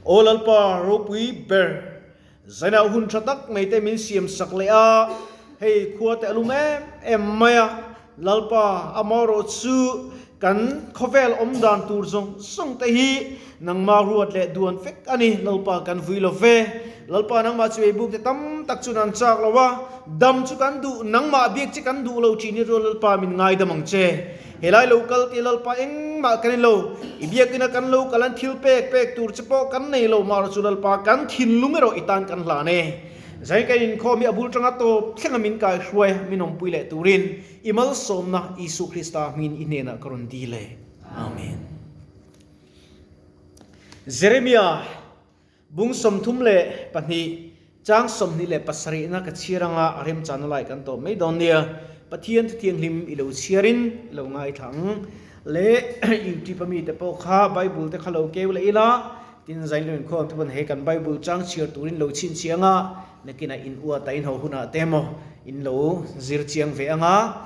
Aw Lalpa ropui ber, Zainah hun tha tak mai te min siam sak leh a, hei khua te a lum em em mai a, Lalpa amaherawh chu kan khawvel awm dan tur zawng zawng te hi nangmah ruat leh duan vek a ni, Lalpa kan vui lo ve, Lalpa nangmah chu ei buk te tam tak chuan an chak lo a, dam chu kan duh, nangmah biak che kan duh lo thin hi rual Lalpa min ngaidam ang che. Helai lo kal tih Lalpa engmah kan in lo, i biakina kan lo kal an thil pek pek tur che pawh kan nei lo mah chu Lalpa kan thinlung erawh i tan kan hlan e. Zai kan inkhawm hi a bul tanga tawp thlenga min kai hruai a, min awmpui leh turin i malsawmna Isu Krista hmingin i hnenah ka rawn dil e. Amen. Jeremia Bung 32, chang 27 na ka chhiar anga a remchana lai kan tawp mai dawn nia. Pathian Thuthianghlim i lo chhiarin i lo ngaithla ang. Le YouTube a mite pawh kha Bible te kha lo keu leh ila, tin zain lo inkhawm te pawn he kan Bible chang chhiar turin lo chhinchhiah anga, nakinah in uata in ho hunah te emaw in lo zir chiang ve anga,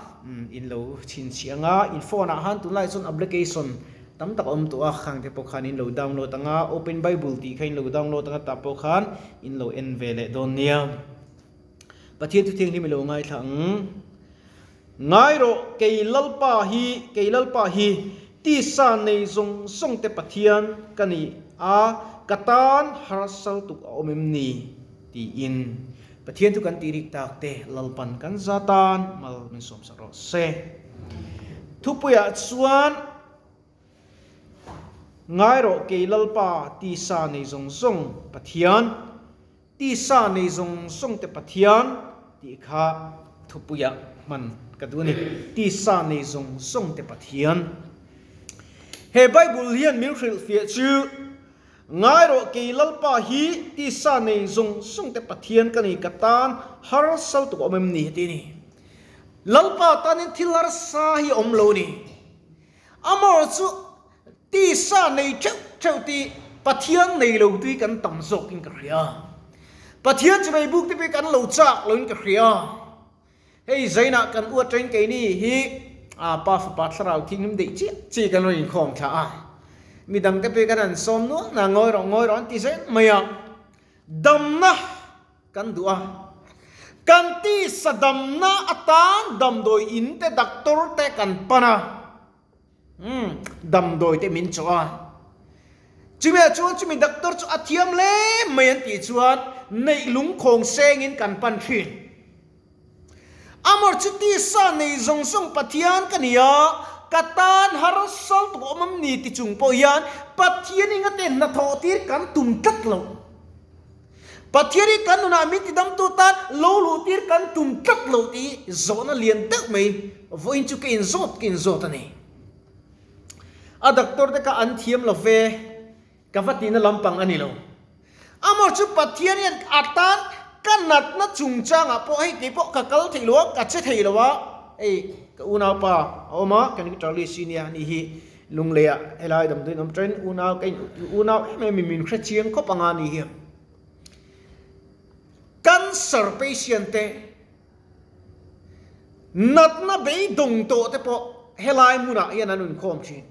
in lo chhinchhiah anga, in phone ah khan tunlai chuan application Tam tak a awm tawh a, khang te pawh khan in lo download ang a, Open Bible tih kha in lo download ang a, tah pawh khan in lo en ve leh dawn nia. Pathian thu thianghlim i lo ngaithla ang. Ngai rawh, kei Lalpa hi, kei Lalpa hi, tisa nei zawng zawng te Pathian ka ni a, ka tan harsal tuk a awm em ni? Tiin Pathian thu kan tih rik tak te Lalpan kan za tan mal min sawmsak rawh se. Thupuiah chuan Ngai rawh kei Lalpa tisa nei zawng zawng Pathian, tisa nei zawng zawng te Pathian tih kha thupuiah hman ka duh a ni. Tisa nei zawng zawng te Pathian. He Bible hian min hrilhfiah chu Ngai rawh kei Lalpa hi tisa nei zawng zawng te Pathian ka ni ka tan harsal tuk a awm em ni ti a ni. Lalpa tanin thil harsa hi a awm lo a ni. Amawr chu tisa nei theuh theuh ti Pathian nei lo tui kan tam zawkin ka hria. Pathian chu nei buk te pawh hi kan lo chak loin ka hria. Hei zainah kan uat reng keini hi a pa fapa thlarau thinghlim deih chiah chi kan rawn inkhawm thla a, midangte pawh hi kan han sawm nual na ngawi rawh ngawi rawh an ti zel mai a, damna kan duh a, kan tisa damna atan damdawi in te doctor te kan pan a, umm damdawi te min chawh a, chumi ah chuan chumi doctor chu a thiam hle mai an tih chuan neih lungkhawng sengin kan pan thin. Amor chu tisa nei zawng zawng Pathian ka ni a, ka tan harsal tuk awm am ni ti chung pawh hian Pathian i ngate hnathawh tir kan tum tlat lo. Pathian hi kan nunah min tidamtu tan lo luh tir kan tum tlat lo tih zawhna lian deuh mai vawiin chu ka inzawt ka inzawt a ni. A doctor te kha an thiam lo ve. Ka va tihna lampang a ni lo. Amor chu Pathian hian a tan ka natna chungchangah pawh hei kei pawh ka kal thei lo a, ka che thei lo a, hei ka unaupa a awm a, kan Charlie Senior a nih hi Lungleiah helai damdawiin awm ṭain unau ka in unau em em in min hre chiang khawp anga a nih hi. Cancer patient te natna beidawng tawh te pawh helai hmunah hian an inkhawm ṭhin.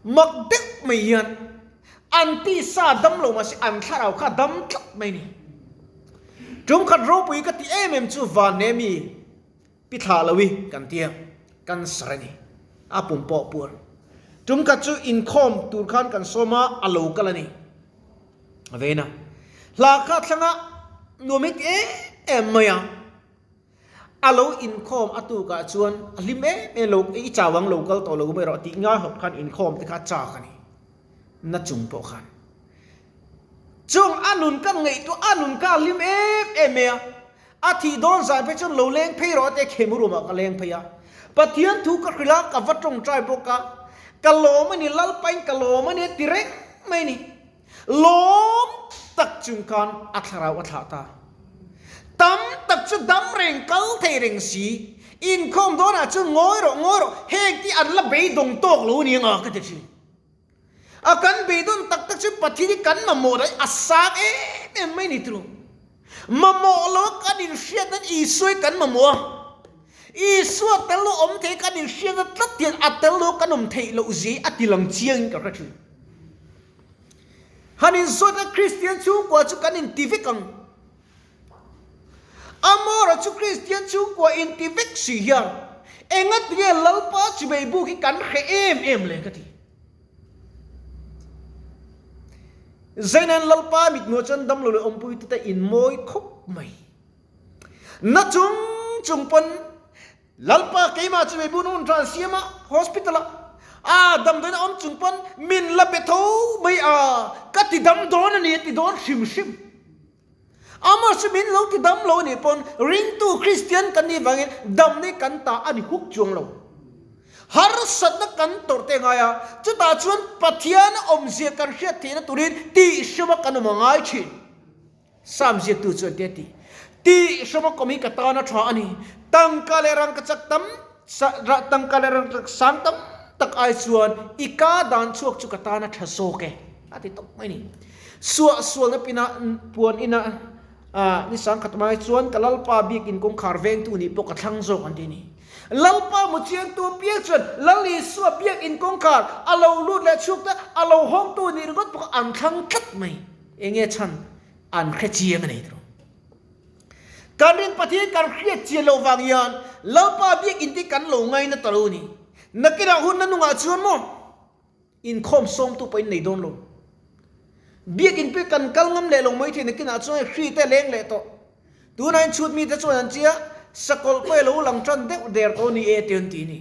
Mak deuh mai hian an tisa dam lo mahse an thlarau kha dam tlat mai ni. Tum khat ropui ka ti em em chu Vanemi pi thlah lo i kan tia cancer a ni a pum pawh puar. Tum khat chu inkhawm tur khan kan sawm a a lo kal a ni. A vein a hla kha thlanga nuam hi ti em em mai a. A lo inkhawm a tukah chuan a hlim em em lo, i chau ang lo kal tawh lo mai rawh tih ngai hawp khan inkhawm te kha a chak a ni. Na chung pawh khan. Chung a nun ka ngaihtuah a nun kha a hlim em em mai a. A thih dawn zan phei chuan lo leng phei rawh a tia khemu room ah ka leng phei a. Pathian thu ka hrilh a, ka va tawngtai bawk a. Ka lawm a ni, Lalpain ka lawm a ni a ti reng mai a ni. Lawm tak chung khan a thlarau a thlah ta. Tam tak chu dam reng kal thei reng si, inkhawm dawnah chuan ngawi rawh ngawi rawh, heng ti an la beidawng tawk lo nia nga ka ti thin. A kan beidawn tak tak chu Pathian hi kan mamawh daih a sang em em mai ni turu. Mamawh lo kan inhriat nan Isua hi kan mamawh a, Isua tel lo awm thei kan inhriat na tlat hian a tel lo kan awm theih loh zia hi a ti lang chiangin ka hre thin. Han inzawt a Kristian chhungkua chu kan inti vek ang. Amora chu Kristian chhungkua inti vek si hian engatinge Lalpa chimei buk hi kan hre em em le ka ti. Zainan Lalpa mithmuh chuan damlo leh awmpuite te inmawi khawp mai. Na chung chung pawn Lalpa keimah chu mei bun hun tha an siam a, hospital ah a damdawiin a awm chung pawn min la be tho mai a, ka ti dam dawn a ni a ti dawn hrim hrim. Amah chu min lo ti dam lo a nih pawn ringtu Kristian kan nih vangin damna hi kan ta a ni huk chuang lo. Harsatna kan tawrh te ngai a, chutah chuan Pathian awmzia kan hriat theihna turin tihhrema kan awm a ngai thin. Sam ziaktu chuan te a ti, Ti hrama kawm hi ka tan a tha a ni. Tangka leh rangkachak tam tangka leh rangkachak sang tam tak ai chuan i ka dan chhuak chu ka tan a tha zawk e, a ti tawp mai a ni. Suah sualna pinah puan ina ni sang khat mai chuan ka Lalpa biakin kawngkhar vengtu nih pawh ka thlang zawk an ti a ni. Lalpa mu chiangtu apiang chuan Lal Isua biakin kawngkhar a lo lut leh chhuak te a lo hawngtu nih ringawt pawh kha an thlang tlat mai. Enge chhan an hre chiang a nei tawh. Kan rin Pathian kan hriat chian loh vang hian Lalpa biak inti kan lo ngaina ta lo a ni. Nakinah hun na nungah chuan maw inkhawm sawmtu pawh in nei dawn lo. Biak in pawh kan kal ngam leh lo mai thei nakinah chuan hri te leng leh tawh. Tunah in chhut mite chuan an chia sakawlh pawh i lo lang tan deuh der tawh a ni e ti an ti a ni.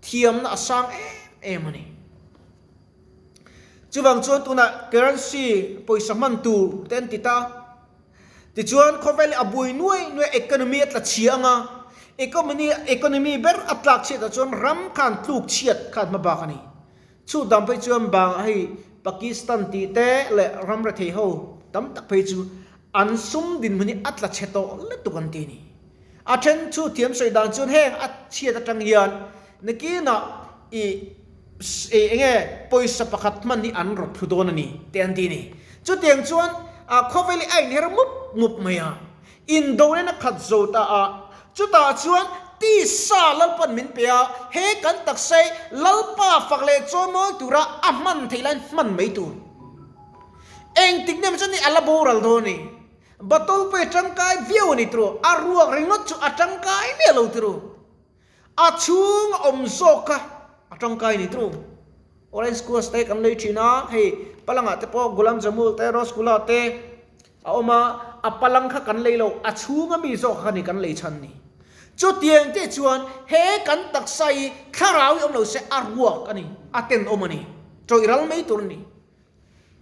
Thiamna a sang em em a ni. Chuvang chuan tunah currency pawisa hman tur te an ti ta. Tichuan khawvel hi a buai nuai nuai economy a tla chhia ang a, economy economy ber a tlak chhiat ah chuan ram khan tluk chhiat khan hma bak a ni. Chu dang phei chuan bang hei Pakistan tih te leh ram rethei ho tam tak phei chu an sum dinhmun hi a tla chhe tawh lutuk an ti a ni. A then chu thiam sawi dan chuan heng a chhiat atang hian nakinah i eng nge pawisa pakhat hman hi an rawt thlu dawn a ni tih an ti a ni. Chutiang chuan khawvel hi a inher mup mup mai a, indona a khat zo ta a, chutah chuan tisa Lalpan min pe a, he kan taksa hi Lalpa fak leh chawimawi tura a hman theih laiin hman mai tur. Engtik nem chuan a la boral dawn a ni. Battle pawh hi tangkai viau a ni tiro, a ruak ringawt chu a tangkai miah lo tiro. A chhung a awm zawk kha a tangkai a ni tiro. Orange squash te kan lei thin a, hei palangah te pawh gulam jamul te rasgula te a awm a, a palang kha kan lei lo, a chhung a mi zawk kha ni kan lei chhan ni. Chutiang te chuan he kan taksa hi thlarau hi awm lo se a ruak a ni, a tenawm a ni, tawih ral mai tur a ni.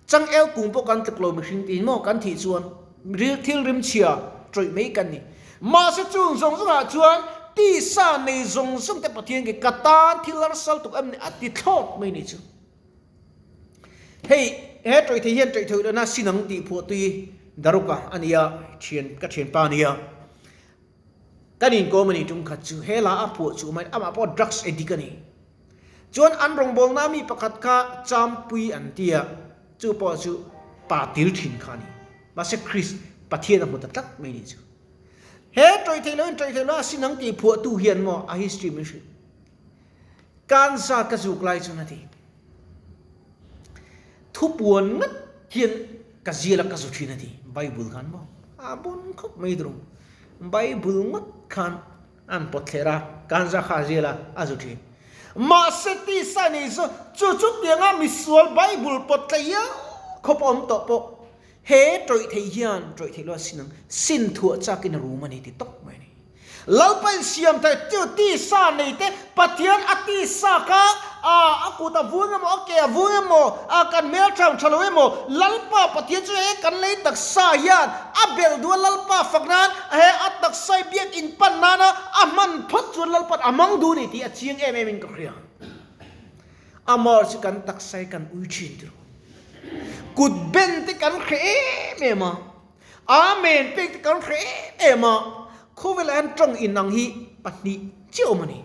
Changel kung pawh kan tluk lo mihring tiin maw kan thih chuan ril thil rimchhia tawih mai kan ni. Mahse chung zawng zawngah chuan tisa nei zawng zawng te Pathian ke ka tan thil harsal tuk em ni a ti thlawt mai ni chu. Hei he tawih thei hian tawih theuh lehna sinang tih phuah tui Daruka a nia thian ka thianpa a nia. Kan inkawm a ni tum khat chu he la a phuah chu mai amah pawh drugs addict a ni. Chuan an rawngbawlna mi pakhat kha Champui an ti a, chu pawh chu pa til thin kha a ni. Mahse Chris Pathian a hmu ta tlat mai ni chu. He tawih theih loin tawih theih lo a sin ang tih phuahtu hian maw a history min hrilh. Kansa ka zuk lai chuan a ti. Thupuan ngat hian ka zial a ka zu thin a ti. Bible khan maw a bun khawp mai tur. Bible ngawt khan an pawt thler a, kanza kha a zial a, a zu thin. Mahse tisa nei chu chu chutianga misual Bible pawt tla iau khawp a awm tawh pawh he tawih thei hian tawih theih lo a sin ang, sin thuah chakin a rum a ni ti tawp mai a ni. Lalpa in siam thei chu tisa nei te Pathian a tisa kha a a kut a vung emaw a ke a vung emaw a kan hmel tha tha lo emaw Lalpa Pathian chu he kan lei taksa hian a belh duh a Lalpa fak nan he a taksa i biak in pan nana a hman phawt chuan Lalpa'n a hmang duh a ni tih a chiang em em in ka hria. Amah chu kan taksa hi kan ui thin tiro. Kut ben te kan hre em em a. Amen pek te kan hre em em a, khawvel ah hian tawng inang hi pahnih chiah awm a ni.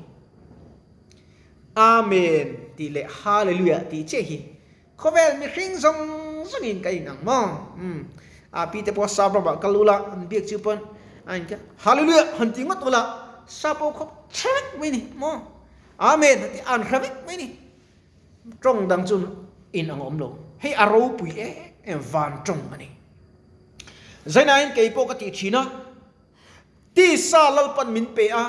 Amen tih leh Hallelujah tih chiah hi khawvel mihring zawng zawng in kan inang maw? Umm a pi te pawh sap ramah kal ula an biak chu pawn a in kha Hallelujah han ti ngawt ula sap ho khawp hre vek mai ni maw? Amen han ti an hre vek mai ni. Tawng dang chu inang awm lo. Hei a ropui em. em van tawng a ni. Zainain kei pawh ka tih thin a, tisa Lalpan min pe a,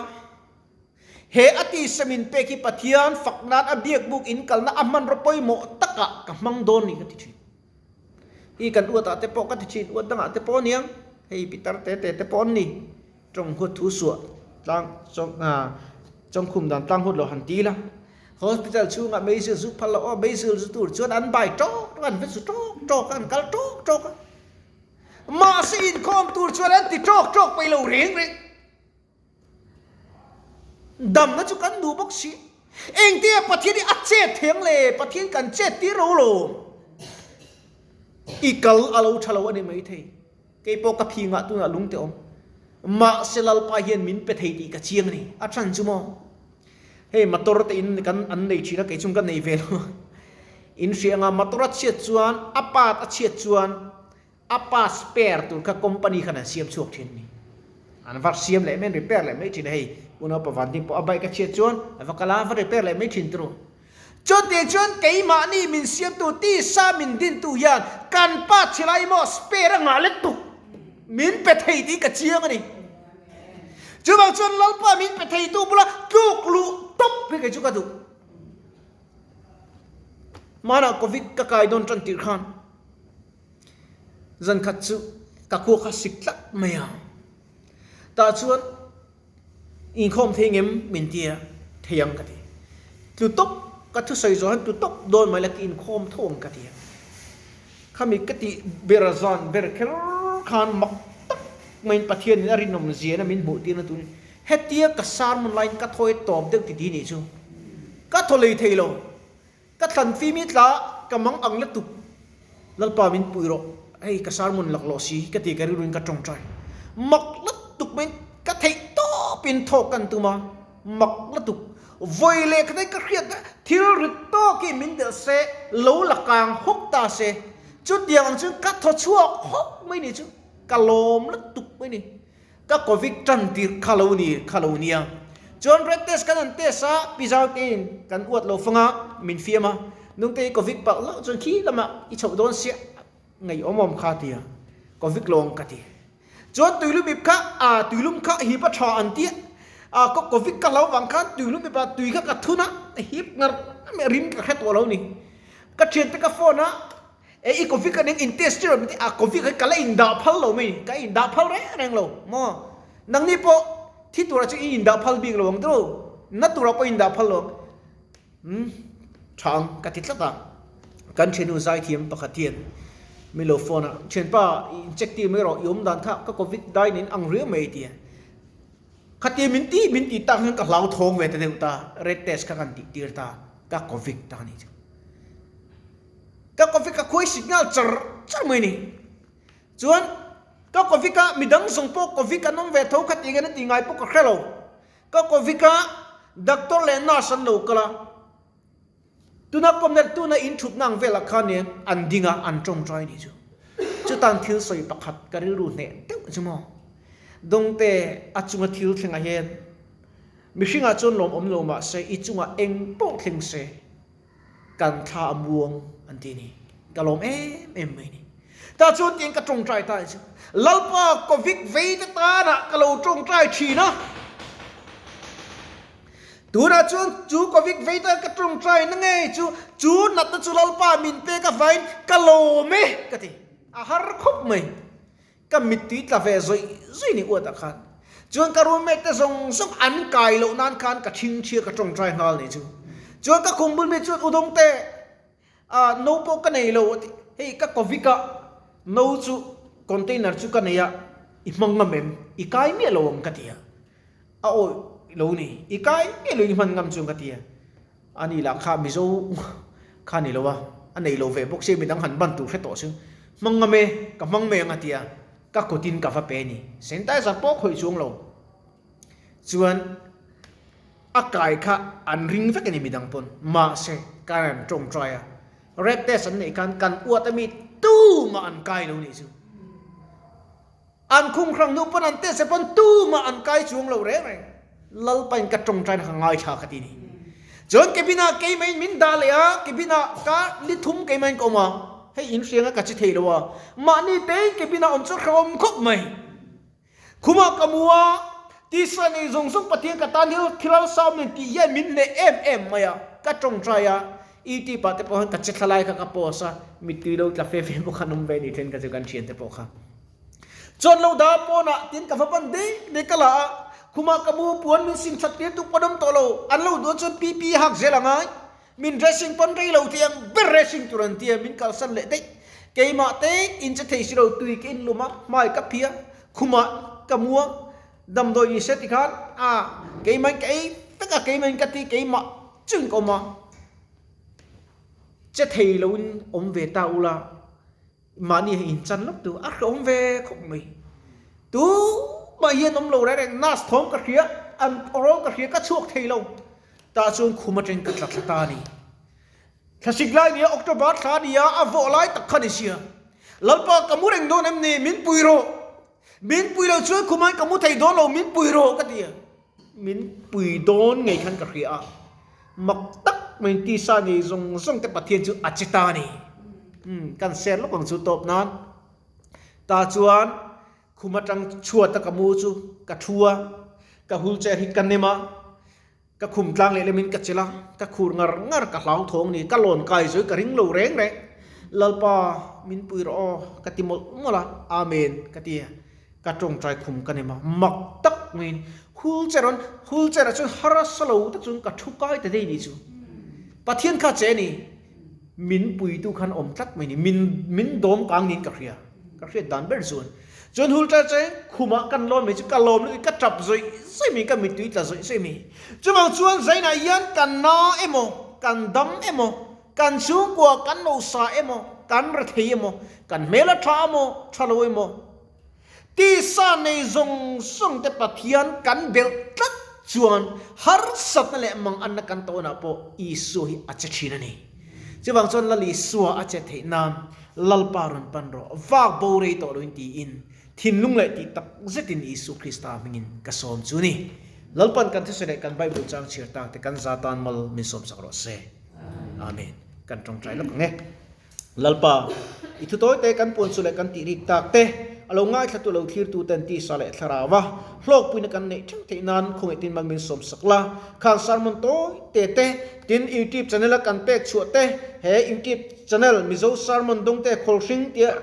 he a tisa min pek hi Pathian fak nan a biakbuk in kalna a hmanraw pawimawh takah ka hmang dawn ni ka ti thin. Hi kan uatah te pawh ka ti thin, uat dangah te pawh aniang, hei pitar te te te pawh an ni, tawng huat thu suah tlang chawngkhum dan tlang huat lo han ti ila. Hospital chhungah meizil zu phal lo aw, meizil zu tur chuan an bai tawk tawk a, an vet zu tawk tawk a, an kal tawk tawk a. Mahse inkhawm tur chuan an ti tawk tawk peih lo reng reng. Damna chu kan duh bawk si. Engtia Pathian hi a chet thei ang le? Pathian kan chet tir lo lo. I kal a lo tha lo a ni maithei. Kei pawh ka phi ngah tunah lung te awm. Mahse Lalpa hian min pe thei tih ka chiang a ni. A than chu maw? Hei motor te in kan an nei thin a, kei chung ka nei ve lo. In hria anga motor a chhiat chuan a part a chhiat chuan a part spare tur kha company khan an siam chhuak thin a ni. An va siam leh mai an repair leh mai thin a hei unaupa Vanding pawh a bike a chhiat chuan a va kal a, a va repair leh mai thin turu. Chutiang chuan keimahni min siamtu tisa min dintu hian kan pa chhilai maw spare a ngah let tuk min pe thei tih ka chiang a ni. Chuvang chuan Lalpa min pe theitu bula tluk luh tawp hi kei chu ka duh. Hmanah Covid ka kai dawn tan tirh khan zan khat chu ka khua kha sik tlat mai a. Tah chuan Inkhawm thei ngem min ti a, thei ang ka ti. Tlu tawp, ka thusawi zawh hian tlu tawp dawn mai la ka inkhawm tho ang ka ti a. Khami ka tih ber zan ber kher khan mak tak maiin Pathianin a rinawm ziana min hmuh tirna turin hetia ka sermon laiin ka thawi tawp deuh ti ti nih chu ka thaw lei thei lo. Ka thlan fim hi tla ka mang ang lutuk. Lalpa min pui rawh, hei ka sermon laklawh si ka ti ka rilruin ka tawngtai. Mak lutuk mai ka theih tawpin thawk kan tum a, mak lutuk. Vawi leh khatin ka hriat a, thil rit tawk hi min delh se, lo la kang hawk ta se. Chutiang ang chuan ka thaw chhuak hawk mai ni chu, ka lawm lutuk mai ni. Ka covid tan tirh kha lo ni kha lo nia. Chuan red test kan han test a, pi zau tein kan uat lo fang a, min fiam a, nungte i covid palh loh chuan khi lamah i chhoh dawn siah ngaihawm awm kha tia covid lawng ka ti. Chuan tuilum ip kha a tuilum kha hip a tha an tia, a ka covid ka hlau vang khan tuilum ip ah tui kha ka thun a, hip ngar rim ka hre tawh lo ni. Ka thiante ka phone a. E i covid ka ning in test tir mi a covid hi ka la in dah phal lo mai ka in dah phal reng reng lo maw nangni pawh thi tura chu i in dah phal bik lo ang tiro na tura pawh in dah phal lo um tha ang ka ti tlat a kan thiannu zaithiam pakhat hian mi lo phone a thianpa i in check tir mai rawh i awm dan kha ka covid dai nen ang riau mai tia khatia min ti min ti tak hian ka hlauthawng ve ta deuh ta red test kha kan tih tir ta ka covid ta a nih chu. Ka coffee ka khuai signal char char mai ni. Chuan ka coffee ka midang zawng pawh coffee kan awm ve tho kha tih ngen a tih ngai pawh ka hre lo. Ka coffee ka doctor leh nurse an lo kal a, tuna kawmna tuna in thutna ang velah khan nen an ding a, an tawngtai ni chu. Chutan thil sawi pakhat ka rilru hneh deuh chu maw. Dawngte a chunga thil thlengah hian mihringah chuan lawm awm lo mahse i chungah eng pawh thleng se. Kan thla a muang an ti ni. Ka lawm em em mai ni. Tah chuan tiin ka tawngtai ta chu. Lalpa Covid vei te tanah ka lo tawngtai thin a. Tunah chuan chu Covid vei tan ka tawngtai na ngei chu chu natna chu Lalpa min pek avangin ka lawm e ka ti. A har khawp mai. Ka mittui tla ve zawih zawih ni uatah khan chuan ka roommate te zawng zawng an kai loh nan khan ka thing thia ka tawngtai nghal ni chu. Chuan ka khum bul mi chuan Udawng te ah no pawh ka nei lo a ti. Hei ka Covid a no chu container chu ka nei a i hmang ngam em? I kai miah lo ang ka ti a. A awih lo ni. I kai miah lo i hman ngam chuan ka ti a. A ni lah kha Mizo kha ni lo a, a nei lo ve bawk sia midang han ban tur hre tawh chu hmang ngam e, ka hmang mai ang a ti a, ka kutin ka va pe a ni. Sanitizer pawh khawih chuang lo chuan a kai kha an ring vek a ni midang pawn, mahse kan an tawngtai a, red test an neih khan kan uat a mi tumah an kai lo nih chu. An khung hrang hnu pawn an test pawn tumah an kai chuang lo reng reng. Lalpain ka tawngtaina ka ngaithla ka ti ni. Chuan cabin ah keimah in min dah leh a, cabin ah ka ni thum keimah in ka awm a. Hei in hrianga ka che thei lo a, mahni tein cabin ah awm chu hrehawm khawp mai. Khumah ka mu a, tisa nei zawng zawng Pathian ka tan hian thil harsa awm nen tih hian min hneh em em mai a, ka tawngtai a, YouTube ah te pawh hian ka che thla lai kha ka post a, mittui lo tla fe fe bawk an awm ve ni then ka chu kan thiante pawh kha. Chuan lo dah pawnah tin ka va pan dek dek ka la a, khumah ka mu puan min sin that tir tu pawn awm tawh lo, an lo duh chuan PP hak zel a ngai, min dressing pawn rei lo tih ang ber dressing tur an tia min kalsan leh daih, keimah te in che thei si lo tui ka inlum a, hmai ka phia, khumah ka mu a, damdawi ni se tikhan a keimah in ka ei vek a, keimah in ka ti keimah chuin ka awm a, che thei lo in awm ve ta ula. Mahni hi inchan lawk tu a hrehawm ve khawp mai. Tu mah hian awm lo reng reng nurse thawm ka hria, an rawng ka hria ka chhuak thei lo. Tah chuan khum atangin ka tla thla ta a ni. Thlasik lai nia October thla nia a vawh lai tak kha ni sia. Lalpa ka mu reng dawn em ni min pui rawh. Min pui lo chuan khumah ka mu thei dawn lo min pui rawh ka ti a. Min pui dawn ngei khan ka hria a, mak tak mai tisa nei zawng zawng te Pathian chu a che ta a ni. Umm kan ser lawk ang chu tawp nan. Tah chuan khum atang chhuat a ka mu chu ka thu a, ka wheelchair hi ka nem a, ka khum tlang leh lemin ka chelh a, ka khur ngar ngar ka hlau thawng ni, ka lawn kai zui ka ring lo reng reng. Lalpa min pui rawh aw ka ti mawlh mawlh a, Amen ka ti a. Ka tawngtai khum ka nem a, mak tak maiin hul che rawn, hul che rah chuan harsa lo tak chuan ka thu kai ta daih nih chu. Pathian kha che ni, min puitu khan awm tlat mai ni, min min dawm kang niin ka hria, ka hriat dan ber chuan. Chuan hul che che khumah kan lawm mai chu ka lawm lutuk ka tap zawih zawih mai, ka mittui tla zawih zawih mai. Chuvang chuan zainah hian kan na emaw, kan dam emaw, kan chhungkua kan lo sa emaw, kan rethei emaw, kan hmel a tha emaw, tha lo emaw, Tisa nei zawng zawng te Pathian kan belh tlat chuan harsatna leh manganna kan tawnah pawh Isua hi a che thin a ni. Chuvang chuan Lal Isua a che theih nan Lalpa rawn pan rawh, vak bo rei tawh loin tiin thinlung leh tih tak zetin Isu Krista hmingin ka sawm chu ni. Lalpan kan thusawi leh kan Bible chang chhiar tak te kan za tan mal min sawmsak rawh se. Amen. Kan tawngtai lawk ang e. Lalpa, i thu tawi te kan puan chu leh kan tih rik tak te, a lo ngaithlatu lo thlirtu ten tisa leh thlarau a hlawkpuina kan neih theuh theih nan khawngaih tin mal min sawm sak la. Khang sermon tawi te te, tin YouTube channel a kan pek chhuah te, he YouTube channel Mizo Sermon Dawngte Khawlhring tia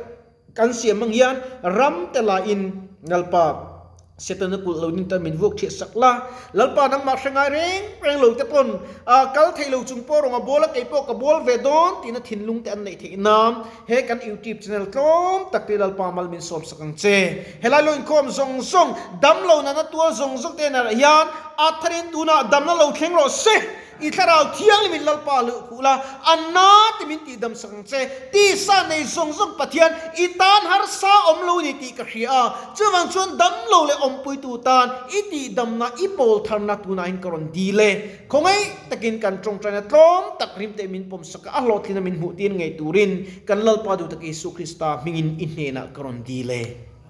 kan siam ang hian ram te lahin Lalpa, Setana kulh lo nin tan min vuak thiah sak la, Lalpa nangmah hre ngai reng reng lo te pawn a kal thei lo chung pawh rawnga bawl a kei pawh ka bawl ve dawn tina thinlung te an neih theih nan he kan YouTube channel tlawm tak te Lalpa mal min sawm sak ang che. Helai lo inkhawm zawng zawng, dam lo nana tual zawng zawng te enah hian a tharin tunah damna lo thleng rawh se. I thlarau thianghlim in Lalpa luh khuh la, a na ti min tihdam sak ang che. Tisa nei zawng zawng Pathian, i tan harsa awm lo ni tih ka hria a, chuvang chuan dam lo leh awmpuitu tan i tihdamna, i pawl tharna tunah hian ka rawn dil e. Khawngaih takin kan tawngtaina tlawm tak rim teh min pawm sak a, a hlawhtlina min hmuh tir ngei turin kan Lalpa duhtak Isu Krista hmingin i hnenah ka rawn dil e.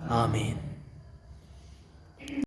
Amen.